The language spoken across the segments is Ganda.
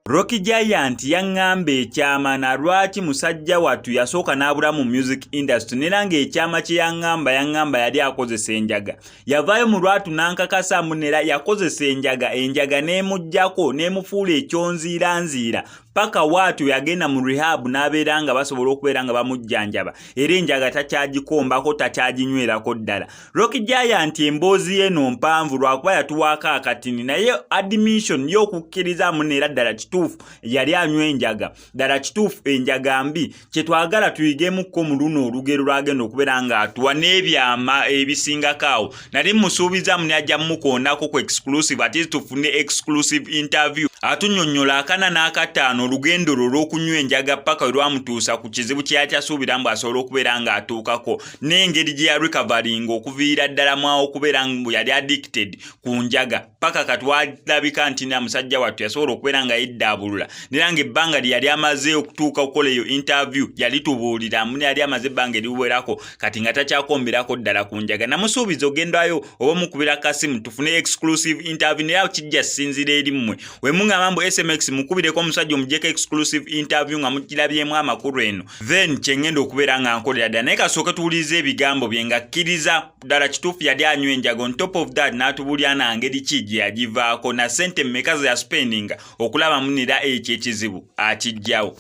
Rocky Giant yaŋŋamba ekyama na lwaki musajja wattu yasooka n'abula mu music industry, nera ng'ekyama kye yaŋŋamba, yaŋŋamba yali akozesa enjaga. Yavaayo mu lwatu n'ankakasa munera yakozesa enjaga, enjaga n'emuggyako n'emufuula ekyonziiranziira paka waatyo yagenda mu rehab n'abeera nga basobola okubeera nga bamujjanjaba, era enjaga takyagikombako, takyaginywerako ddala. Rocky Giant emboozi eno mpanvu lwakuba yatuwaako akatini, naye admission y'okukkiriza muneera ddala kituufu yali anywa enjaga, ddala kituufu enjaga mbi. Kyetwagala tuyigemukko mu luno olugero lwagenda okubeera ng'atuwa n'ebyama ebisingako awo. Nali musuubiza muni ajja mukoonako ku exclusive, ate tufune exclusive interview atunnyonnyola akana n'akataano olugendo lwe olw'okunywa enjaga paka we lwamutuusa ku kizibu kye yakyasuubira mbu asobola okubeera ng'atuukako, n'engeri gye yarecoveringa okuviira ddala mwawo okubeera mbu yali addicted ku njaga paka kati walabika nti na musajja wattu yasobola okubeera nga yeddaabulula. Nera ng'ebbanga lye yali amaze okutuuka okukola eyo interview, yali tubuulira muni yali amaze ebbanga eriwerako kati nga takyakomberako ddala ku njaga. Namusuubiza ogendayo oba omukubira kasimu tufune exclusive interview, naye kijja sinzira eri mmwe we muŋŋamba mbu SMX mukubireko omusajja omugyeko exclusive interview nga mukirabyemu amakulu eno, then kyengenda okubeera nga nkolera ddala. Naye kasooke tuwulirize ebigambo bye ng'akkiriza ddala kituufu yali anywa enjaga. On top of that, n'atubuulira na ngeri ki gye yagivaako na ssente mmeka ze yaspendinga okulaba munira ekyo ekizibu akijjawo.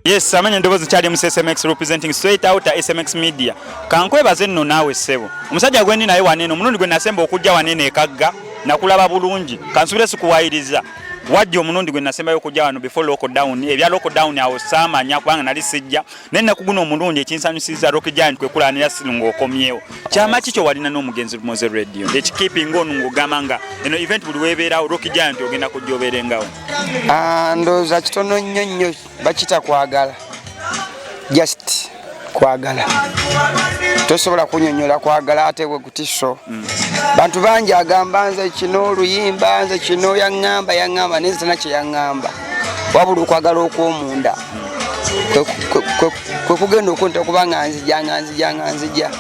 Yes, amanya endoboozi kyali mu SMX, representing straight out SMX Media. Kankwebaze nno naawe ssebo. Omusajja gwe ndi naye waneeno, omulundi gwe nasemba okujja waneeno ekagga nakulaba bulungi. Kansubire sikuwayiriza. Wajja omulundi gwe nasembayo okujja wano before lockdown. Ebya lockdown awo saamanya kubanga nali sijja. Naye naku guno omulundi ekinsanyusiza, Rocky Giant, kwe kulanira siru ng'okomyewo. Kyama ki kyo walina n'omugenzi Moze Radio? Ekikeeping on ng'ogamba nga eno event buli weebeerawo, Rocky Giant ogenda kujja obeerengawo. Ah, ndowooza kitono nnyo nnyo, bakita kwagala, just kwagala. Tosobola kunyonyola kwagala ate bwe kutiso. Bantu bangi agamba nze kino oluyimba, nze kino yaŋŋamba, yaŋŋamba, naye nze tana kye yaŋŋamba, wabula okwagala okw'omunda kwe kugenda okunta okuba nga nzija, nga nzija, nga nzija.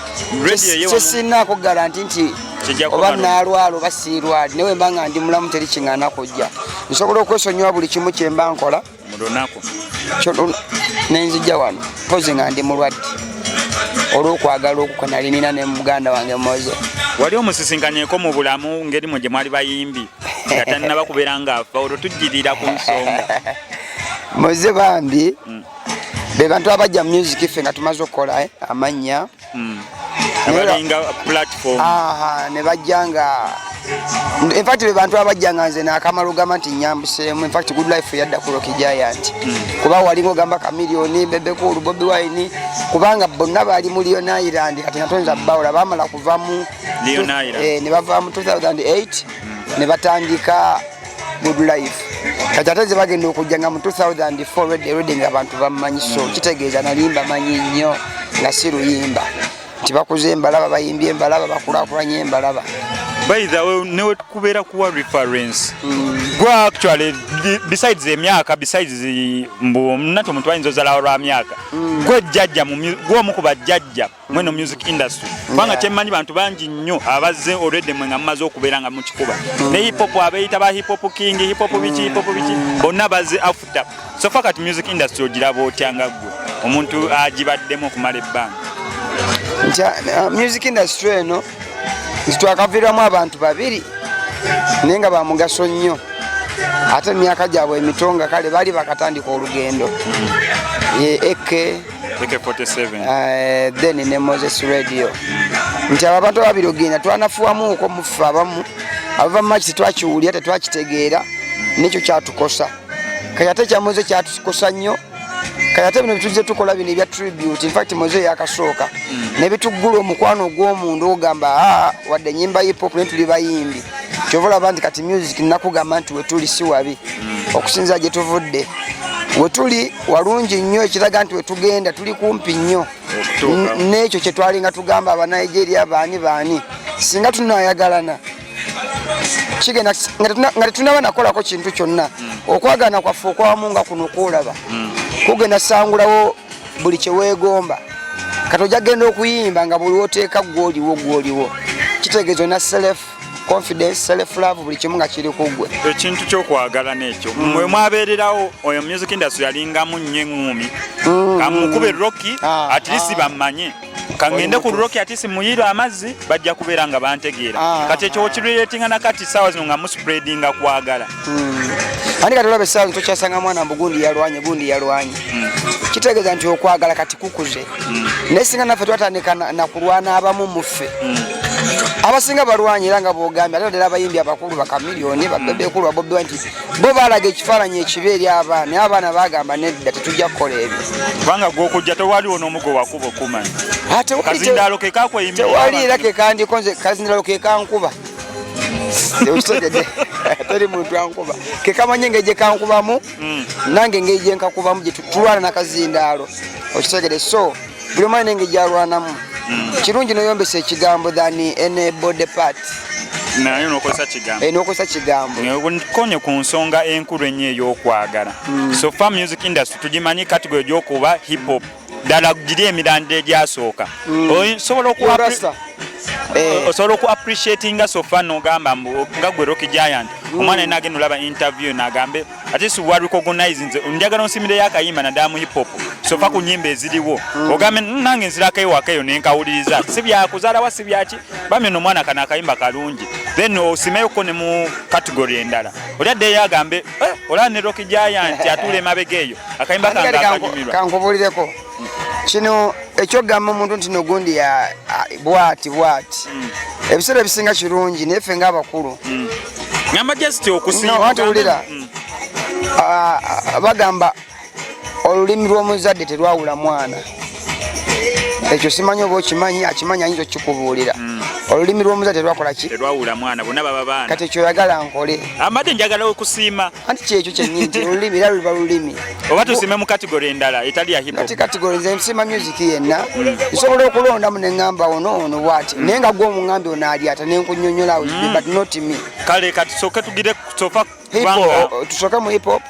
Radio ye Kyesinaako guarantee nti Kijja oba kuba naalwala oba siirwali, naye wemba nga ndi mulamu teri kiŋŋaana kujja. Nsobola okwesonyiwa buli kimu kyemba nkola mu lunaku nenzijja wano pozi nga ndi mulwadde, olw'okwagala okwo nali nina ne muganda wange Moze. Wali omusisinkanyeko mu bulamu ngeri mwe gye mwali bayimbi nga tannaba kubeera ng'afa? Olwo tujjirira ku nsonga. Moze bambi, be bantu abajja mu music ffe nga tumaze okukola amannya. Abalinga platform. Aha, ne bajja nga, in fact, be bantu abajja nga nze nakamala ogamba nti nyambuseemu. In fact, Good Life yadda ku Rocky Giant, kuba walinga ogamba Chameleone, Bebe Cool, Bobi Wine, kubanga bonna baali mu Leon Island. Kati nga toyinza bawula, bamala kuva mu Leon Island. Ne bava mu 2008 ne batandika Good Life. Kati ate ze bagenda okujja nga mu 2004 already nga abantu bamumanyi. So kitegeeza nali mbamanyi nnyo nga si luyimba nti bakuze embalaba, bayimbye embalaba, bakulakulanye embalaba. By the way, newe kubeera kuwa reference gwe actually, besides emyaka, besides mbu nati omuntu ayinza ozalawo lwa myaka, gwe jjajja gwe omu ku bajjajja mweno music industry, kubanga kyemmanyi bantu bangi nnyo abazze already mwe nga mumaze okubeera nga mukikuba ne hip hop, abeeyita ba hip hop king, hip hop biki, hip hop biki, bonna bazze after. So far kati music industry ogiraba otya nga ggwe omuntu agibaddemu okumala ebbanga? Nti music industry eno nti twakaviiramu abantu babiri naye nga bamugaso nnyo, ate emyaka gyabwe emito nga kale baali bakatandika olugendo, ye AK AK47. Then ne Moses Radio. Nti abo abantu ababiri ogenda twanafuwamuuko muffe abamu abava mumaki tetwakiwulira, tetwakitegeera, nekyo kyatukosa. Kati ate kya Moze kyatukosa nnyo. Kati ate bino bituzze tukola bino ebya tribute, in fact Moze yakasooka nebituggula omukwano ogw'omunda ogamba, aa wadde nyimba hip hop naye tuli bayimbi. Kyova olaba nti kati music nakugamba nti wetuli si wabi okusinza gye tuvudde. Wetuli walungi nnyo, ekiraga nti wetugenda tuli kumpi nnyo okutuuka. N'ekyo kyetwalinga tugamba Abanigeria baani baani, singa tunayagalana kigenda nga tetunaba nakolako kintu kyonna, okwagana kwaffe okwawamu nga kuno kwolaba kugenda sangulawo buli kyeweegomba. Kati ojja genda okuyimba nga buli woteeka gwoliwo gwoliwo, kitegeeza olina self Confidence, self love, buli kimu nga kiri ku ggwe. Ekintu ky'okwagala n'ekyo mwe mwabeererawo. Oyo music industry yalingamu nnyo eŋŋuumi. Kamukube Rocky, at least bammanye, kaŋŋende ku Rocky, at least muyiro amazzi bajja kubeera nga bantegeera. Kati ekyo okirelatinga nakati saawa zino nga muspreadinga kwagala? Andi kati olaba essaawa tokyasanga mwana mbu gundi yalwanye, gundi yalwanye. Kitegeeza nti okwagala kati kukuze. Naye singa naffe twatandika nakulwana, abamu muffe abasinga balwanye, era nga bwogambye, ate naddala abayimbi abakulu, bakamiliyoni, babebekulu, ba Bobi Wine, nti bo balaga ekifaananyi ekibi eri abaana, naye abaana bagamba, "Nedda, tetujja kukola ebyo." Kubanga gwokujja tewaliwo n'omugo wakuba okumanya. Ah, kazindaalo ke kakweyimirira. Tewali era kekandiko nze kazindaalo kekankuba, okitegedde? Teri muntu ankuba, kekamanye engeri gyekankubamu, nange engeri gyenkakubamu, gye tulwana nakazindaalo, okitegedde? So buli omu alina engeri gyalwanamu. Kirungi noyombesa ekigambo than any body part. Naye nokozesa kigambo. Eh, nokozesa kigambo. Konye ku nsonga enkulu ennyo ey'okwagala. So far music industry tugimanyi category gy'okuba hip hop, ddala giri emirandira egyasooka. Osobola oku Rasta. Osobola oku appreciatinga so far nogamba mbu nga gwe Rocky Giant, omwana yena agenda olaba interview nagambe ate si wa recognize, nze njagala onsimireyo akayimba naddala mu hip hop so far ku nyimba eziriwo, ogambe, "Nange nzirako ewaka eyo nenkawuliriza, si byakuzaalawa, si byaki, bambi ono omwana kano akayimba kalungi." Then osimeyoko ne mu category endala, oli addeyo agambe, "Eh, olaba ne Rocky Giant atuula emabega eyo, akayimba Ate kange kati akanyumirwa." Kankubuulireko kino ekyogamba omuntu nti nogundi bwati bwati, ebiseera ebisinga kirungi, naye ffe ngaabakulu Ngamba just okusiima. No, anti wulira. Bagamba olulimi lw'omuzadde terwawula mwana. Ekyo simanyi oba okimanyi, akimanyi ayinza okukikubuulira. Olulimi lw'omuzadde terwakola ki? Terwawula mwana, bonna baba baana. Kati ekyo oyagala nkole? Amadde njagala okusiima. Anti kyekyo kyennyini nti olulimi era luba lulimi. Oba tusiime mu category endala etali ya hip hop? Kati category, nze nsiima music yenna. Nsobola okulondamu neŋŋamba ono ono bwati, naye nga gwe omuŋambi ono ali ata nenkunyonyola, but not me. Kale kati tusooke tugire so far Hip kubanga hop, tusooke mu hip hop.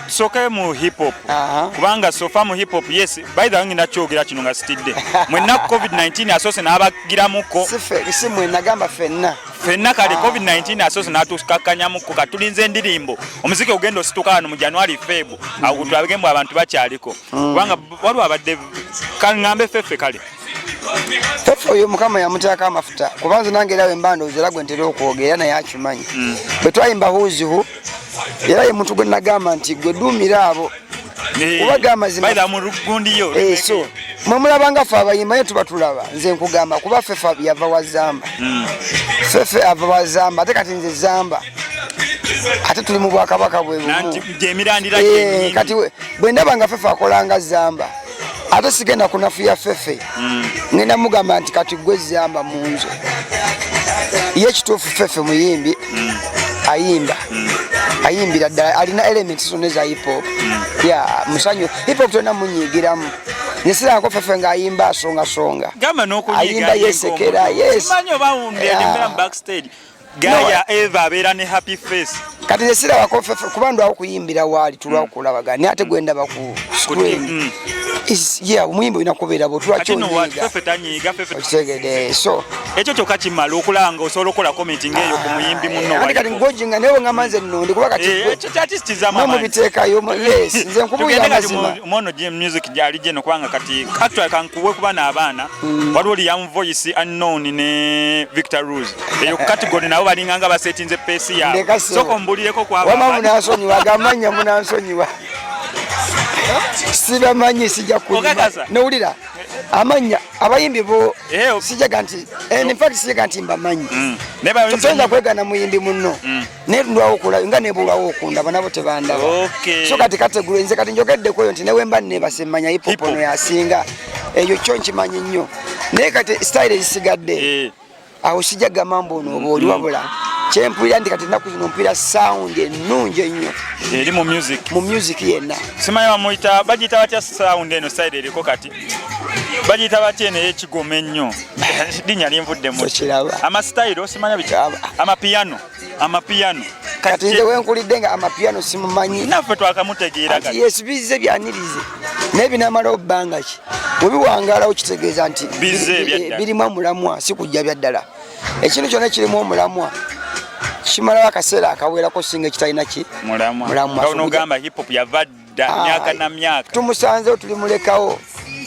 Tusooke mu hip hop. Kubanga so far mu hip hop, yes, by the way, ngenda kyogera kino nga sitidde mwenna, COVID-19 asoose n'abagiramuko. Si ffe, si mwe, nagamba ffenna. Ffenna kale. COVID-19 asoose n'atukakkanyamuko, katulinze endirimbo, omuziki ogenda osituka wano mu January, Feb, awo tulabege mbu abantu bakyaliko, kubanga waliwo abadde kaŋŋambe ffeffe kale. Fefe oyo Mukama yamuteekako amafuta, kubanza nange era wemba ndowooza, era gwe ntera okwogera naye akimanyi, bwe twayimba Huzihu, era ye muntu gwe nagamba nti gwe duumira abo. Kubaga amazima. By the way, mu lugundiyo. Eh, so mwe mulaba nga ffe abayimba, naye tuba tulaba. Nze nkugamba kuba Fefe yava wa Zamba. Fefe ava wa Zamba, ate kati nze Zamba, ate tuli mu bwakabaka bwe bumu. Nanti gyemirandira Eh, gyennyini. Kati bwe ndaba nga Fefe akolanga Zamba, ate sigenda kunafuya Fefe. Ngenda mugamba nti kati gwe Zamba mu nze. Ye kituufu Fefe muyimbi, ayimba, ayimbira ddala, alina elements zonna eza hip hop ya musanyu. Hip hop tolina munyigiramu, nesirako Fefe ng'ayimba asongasonga. Gamba n'okunyiga. Ayimba yesekera, yes. Simanyi oba mbeera mu backstage, gaya eva abeera ne happy face. Kati nze sirabako Fefe kuba ndwawo kuyimbira waali, tulwawo kulabagana, naye ate gwendaba ku screen yeah, omuyimbi olina kubeera bwe Kati no what, tulwakyonyiga. Fefe tanyiiga, Fefe Okitegedde? So ekyo kyokka kimala okulaba nga osobola okukola comment ng'eyo ku muyimbi munno. Ate kati ngojinga naye wengamba nze nno ndi kuba kati Ekyo kyakisitizamu mwe amaanyi. mubiteekayo yes, nze nkubuulira Tugende kati amazima. Mwono gym music gyali geno, kubanga kati actually kankuwe kuba n'abaana, waliwo Liam Voice, Unknown ne Victor Ruz, eyo category nabo balinga nga basetinze pace yaabwe. Ndeka sebo. Sooka ombulireko ku abo Wama abaana. munansonyiwa, agamanya munansonyiwa, sibamanyi, sijja kulima. Okakasa? Nowulira amannya abayimbi bo sijaga nti in fact sijaga nti mbamanyi. Naye bayinza Toyinza kwegana muyimbi munno, naye ndwawo okulaba nga nebulwawo okundaba, nabo tebandaba. So kati kategula nze kati njogeddeko eyo nti newemba nebase mmanya hip hop. Hip hop. Ono yasinga, eyo kyo nkimanyi nnyo, naye kati style ezisigadde awo sijja gamba mbu ono oba oli, wabula kyempulira nti kati ennaku zino mpulira sound ennungi ennyo eri mu music. Mu music yenna. Simanyi bamuyita, bagiyita batya sound eno, style eriko kati bagiyita batya eno ey'ekigoma ennyo? Linnya linvuddemu. Tokiraba. Amasitayiro simanya biki. Amapiano, amapiano. Kati nze wenkulidde nga amapiano simumanyi. Naffe twakamutegeera Anti kati. Yes, bizze byanirize, naye binamalawo bbanga ki? Bwe biwangaalawo kitegeeza nti Bizze ebyaddala. Birimu amulamwa, si kujja byaddala. Ekintu kyonna ekirimu omulamwa kimalawo akaseera akawerako singa ekitalina ki mulamwa. Hip hop yava dda ah, myaka na myaka, tumusanzewo tulimulekawo,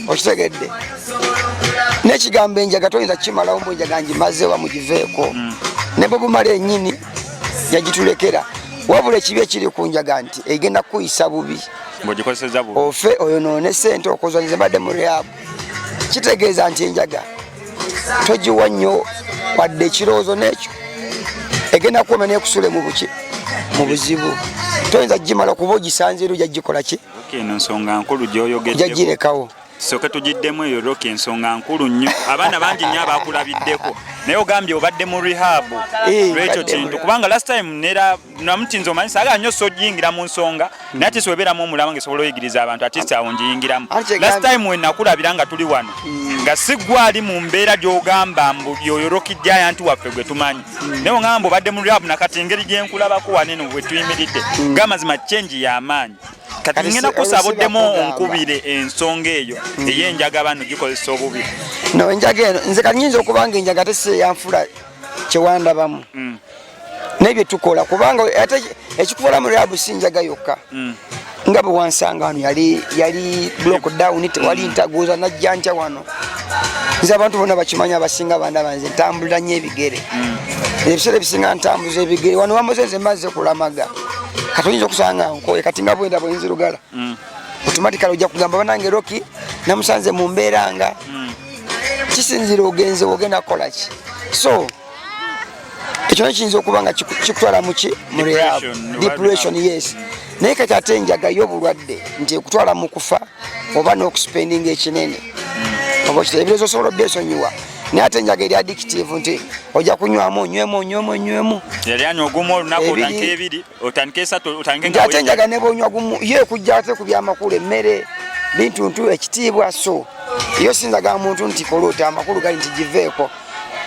okitegedde. N'ekigambo enjaga toyinza kukimalawo mbu enjaga ngimaze oba mugiveeko. Ne bwe bumala ennyini yagitulekera. Wabula ekibi ekiri ku njaga nti egenda kukuyisa bubi ofe oyonoone sente okozanyiza mbadde mu rehab. Kitegeeza nti enjaga togiwa nnyo wadde ekirowoozo n'ekyo, egenda kuwoma nekusule mu buki mu buzibu. Toyinza kugimala kuba ogisanze era ojja gikola ki? Eno nsonga nkulu gyoyogedde, ojja girekawo. Tusooke tugiddemu eyo Rocky, ensonga nkulu nnyo. Abaana bangi nnyo abakulabiddeko, naye ogambye obadde mu rehab eh, lwekyo kintu, kubanga last time nera namutinza omanyi saagala nnyo sojingira mu nsonga, naye ate siwebeeramu omulaba nga esobola oyigiriza abantu, at awo ngiyingiramu. Last time we nakulabira nga tuli wano nga si gwe ali mu mbeera gy'ogamba mbu yoyo Rocky Giant waffe gwe tumanyi, naye ogamba obadde mu rehab. Nakati engeri gyenkulabako waneno bwe tuyimiridde, gamazima change y'amaanyi. Kati ngenda kusaba oddemu onkubire ensonga eyo ey'enjaga bano gikozesa obubi. No, enjaga eno nze kati nyinza okuba nga enjaga tesi yanfula kyewandabamu naye byetukola, kubanga ate ekikufola mu rehab si njaga yokka. Nga bwe wansanga wano yali yali lockdown, tewali ntaguuza, najja ntya wano? Nze abantu bonna bakimanyi, abasinga bandaba nze ntambulira nnyo ebigere. Ebiseera ebisinga ntambuza ebigere. Wano wamuze nze mazze kulamaga, kati oyinza okusanga nkoye. Kati nga bwenda bwenzirugala, automatically ojja kugamba banange Rocky namusanze mu mbeera nga kisinzira ogenze ogenda kukola ki. So ekyo nakyo kiyinza okuba nga kikutwala muki mu rehab, depression, yes. Naye kati ate enjaga y'obulwadde nti ekutwala mu kufa oba n'okuspendinga ekinene, oba okita ebirowoozo osobola obyesonyiwa, naye ate enjaga eri addictive nti ojja kunywamu onywemu onywemu onywemu. Yali anywa ogumu olunaku, otandika ebiri, otandika esatu, otandike nti ate enjaga ne bwonywa gumu ye ekujja ate ku byamakulu, emmere, bintuntu, ekitiibwa. So yo sinza ga muntu nti kola oti, amakulu gali nti giveeko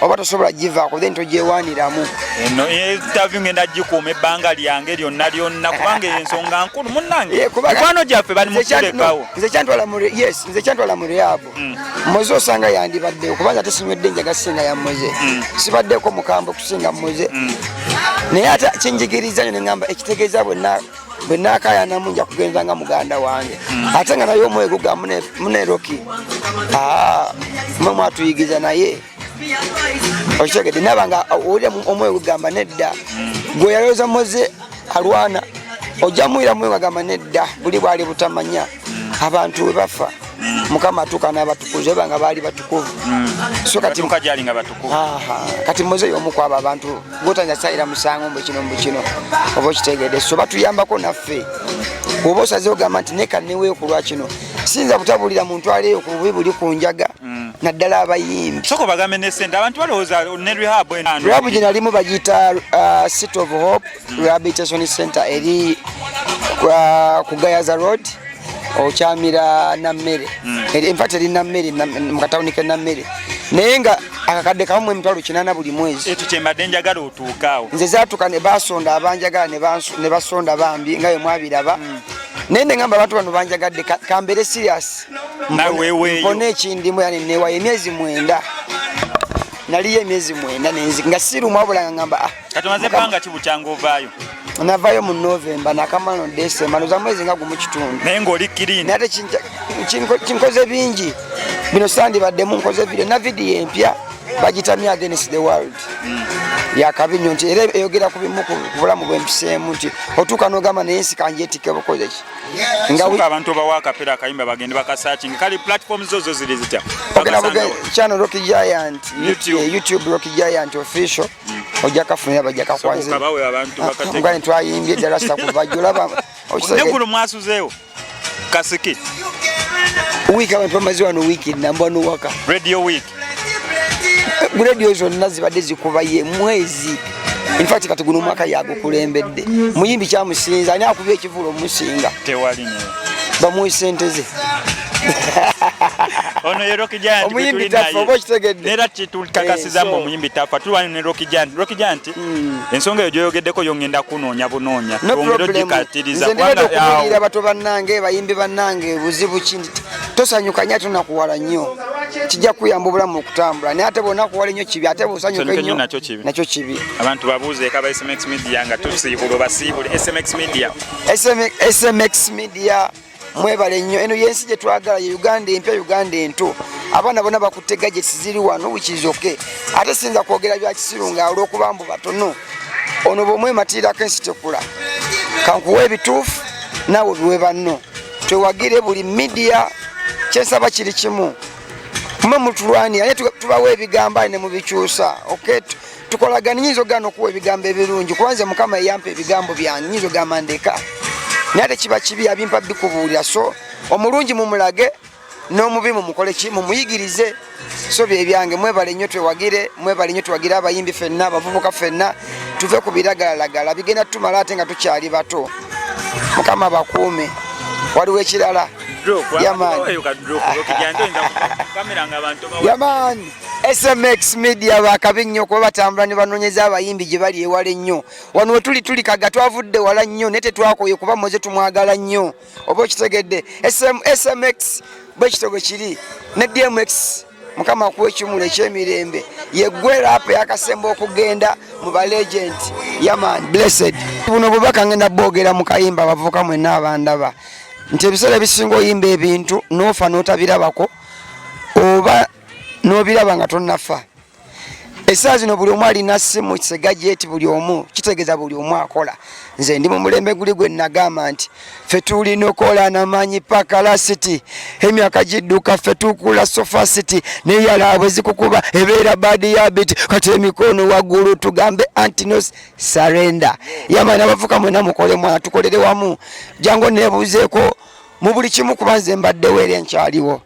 oba tosobola givaako, then togyewaniramu. Eno interview ngenda gikuuma ebbanga lyange lyonna lyonna, kubanga eyo ensonga nkulu munnange. Eh, mikwano gyaffe bali mutulekawo. Nze kyantwala mu yes, nze kyantwala mu rehab. Moze osanga yandibaddewo, kubanga tesinywedde enjaga singa ya Moze. Sibaddeko mukambwe kusinga Moze. Naye ate kinjigiriza nyo neŋamba ekitegeeza bwenna bwe naakayanamu nja kugenza nga muganda wange, ate nga naye omwoyo guga mune Rocky mwe mwatuyigiza, naye okitegedde naba nga owulira omwoyo gugamba nedda. Gwe yalowooza Moze alwana, ojja muwulira mwoyo gagamba nedda, buli bwali butamanya. Abantu we bafa, Mukama atuuka n'abatukuza eba nga baali batukuvu. So kati batuuka gyali nga batukuvu. Aha, kati Moze y'omu kwabo abantu gotanya sayira musango mbu kino mbu kino, oba okitegedde. So batuyambako naffe. Oba osazeewo ogamba nti neka neweeyo ku lwa kino, siyinza butabulira muntu aliyo ku bubi buli ku njaga, naddala abayimbi. Soko bagambe ne sente, abantu balowooza ne rehab eno. Rehab gye nalimu bagiyita City of Hope Rehabilitation Center, eri ku Gayaza Road okyamira Nammere. In fact eri Nammere, mu katawuni ke Nammere, naye nga akakadde kamu mu 800,000 buli mwezi. Ekyo kyembadde njagala otuukaawo. Nze zatuuka ne basonda abanjagala ne basonda bambi nga bwe mwabiraba, naye ne ngamba abantu bano banjagadde, kambeere serious. Nawe weeweeyo. Mpone ekindimu, yani newayo emyezi 9, naliyo emyezi 9 nenzi nga sirumwa, wabula nga ngamba ah, Kati omaze ebbanga ki bukyanga ovaayo? Navayo mu November, nakamala no December, noza mwezi nga gumu kitundu. Naye ng'oli clean. Naye ate kinkoze bingi bino, sandibaddemu nkoze video na video empya bagita Me Against the World, yakabi nnyo, nti era eyogera ku bimu ku bulamu bwempiseemu, nti otuuka n'ogamba naye ensi kanjeetike bukoze ki. Nga abantu obawa akapera akayimba bagende bakasearching. Kale platform zo zo ziri zitya? Ogenda channel Rocky Giant. YouTube. YouTube Rocky Giant Official, ojja kafunira, bajja kakwanze. Kabawe abantu bakate. Nga twayimbye ddala sa kuva jolaba. Neggulo mwasuzeewo kasiki. Wiiki abantu bamaze wano wiiki namba nowaka. Radio week. Radio zonna zibadde zikuba ye mwezi. Infact kati guno omwaka yagukulembedde muyimbi kyamusinza, ani akubye ekivulo omusinga? Tewali naye. Bamuwe sente ze. Ono ye Rocky Giant gwe Omuyimbi tuli tafa, naye. oba okitegedde. Nera kitukakasiza Eh, mbu omuyimbi tafa. Tuli wano ne Rocky Giant. Rocky Giant, ensonga eyo gyoyogeddeko yo ngenda kunoonya bunoonya. No Twongere problem. ogikatiriza Nze ndibadde kubanga okubuulira awo bato bannange, bayimbi bannange, buzibu ki nti tosanyuka nnyo ate tonakuwala nnyo. Kijja kuyamba obulamu okutambula, naye ate bwonakuwala ennyo kibi, ate bwosanyuka ennyo nakyo kibi. Abantu babuuzeeko aba SMX Media nga tusiibula, basiibule SMX Media. SMX Media, mwebale nnyo. Eno yensi gye twagala, ye Uganda empya, Uganda ento. Abaana bonna bakutte gadgets ziri wano, which is okay. Ate siyinza kwogera bya kisiru nga olw'okuba mbu batono. Ono bw'omwematirirako ensi tekula. Kankuwa ebituufu naawe obiwe banno, twewagire buli media. Kyensaba kiri kimu, mwe mutulwanira naye tubawa ebigambo ne mubikyusa. Okay, tukolagane. Nyinza okugaana okuwa ebigambo ebirungi kuba nze Mukama eyampa ebigambo byange, nyinza ogamba ndeka, naye ate kiba kibi abimpa bikubuulira. So omulungi mumulage n'omubi mumukole ki, mumuyigirize. So byebyange, mwebale nnyo, twewagire, mwebale nnyo, tuwagire abayimbi ffenna, abavubuka ffenna, tuve ku biragalalagala bigenda tumala ate nga tukyali bato. Mukama bakuume. Waliwo ekirala? Yeah man, SMX Media bakabi nnyo kuba batambula ne banoonyeza abayimbi gye bali ewala ennyo. Wano we tuli, tuli kaga, twavudde wala nnyo naye tetwakoye kuba Moze tumwagala nnyo, oba okitegedde? SMX bwe kityo bwe kiri ne DMX. Mukama akuwa ekiwumulo ekyemirembe, yeggwe rap yakasemba okugenda mu ba legend. Yeah man, blessed. Buno bubaka ngenda bwogera mu kayimba. Abavubuka mwenna abandaba, nti ebiseera ebisinga oyimba ebintu n'ofa n'otabirabako oba n'obiraba nga tonnafa. Essaawa zino buli omu alina simu se gadget, buli omu kitegeeza buli omu akola. Nze ndi mu mulembe guli gwe nagamba nti ffe tulina okola namaanyi paka last. Emyaka gidduka, ffe tukula so fast, neyala bwe zikukuba ebeera bad habit. Kati emikono waggulu tugambe anti no surrender. Yeah man, abavuka mwena mukole mwana, tukolere wamu. Jangu nebuuzeeko mu buli kimu kuba nze mbaddewo era enkyaliwo.